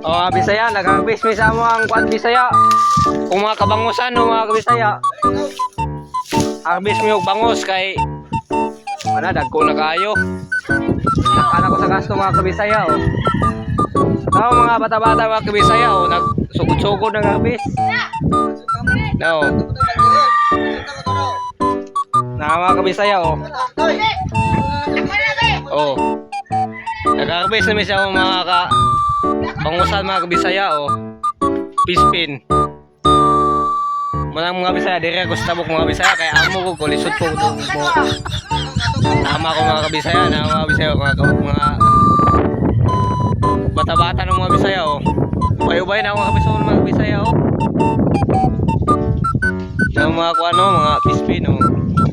Oh, mga Bisaya, nag-harvest mi sa amo ang kuan, Bisaya. Kung mga kabangusan no, mga Bisaya. Harvest mi og bangos kay ana, dagko na kaayo. Nakala ko sa gasto, mga kabisaya, oh. Tao, mga bata-bata, mga kabisaya, oh, nagsugod-sugod ng harvest. No. Na, mga kabisaya, oh. Oh. Nag-harvest na mi sa mga ka bangusan, mga kabisaya, oh. Pispin. Manang mga Bisaya, dire ako sa tabok, mga Bisaya, kaya amo ko kulisod ko mo. Tama ko, mga kabisaya, na mga Bisaya, mga bata-bata ng mga Bisaya, oh. Ubay-ubay na ako, mga kabisaya, mga Bisaya, oh. Yung mga kuano, mga pispin, oh.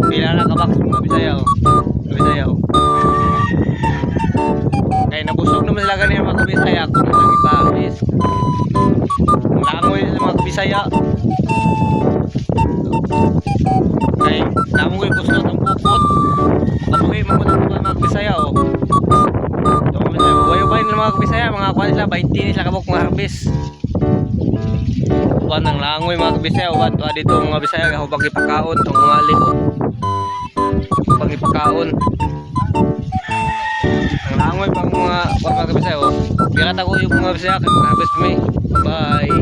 Pila na ka box, mga Bisaya, oh. Mga Bisaya, oh. Kaya nabusog naman sila ganyan, mga kabisaya, kung lang ipa-harvest. Langoy sa mga kabisaya. Kay damo ko'y gusto ng pukot. Kabuhi mo ko ng mga kabisaya, oh. Ito, mga Bisaya, ubay-ubay nila, mga kabisaya, mga kuan sila, 20 sila kabuk mga harvest. Uban ng langoy, mga kabisaya, uban to dito, mga Bisaya, hubag ipakaon tong ungali ko. Hubag ipakaon. Ang langoy pang mga kuan, mga kabisaya, oh. Birat ako yung mga Bisaya kay mga harvest mi. Bye.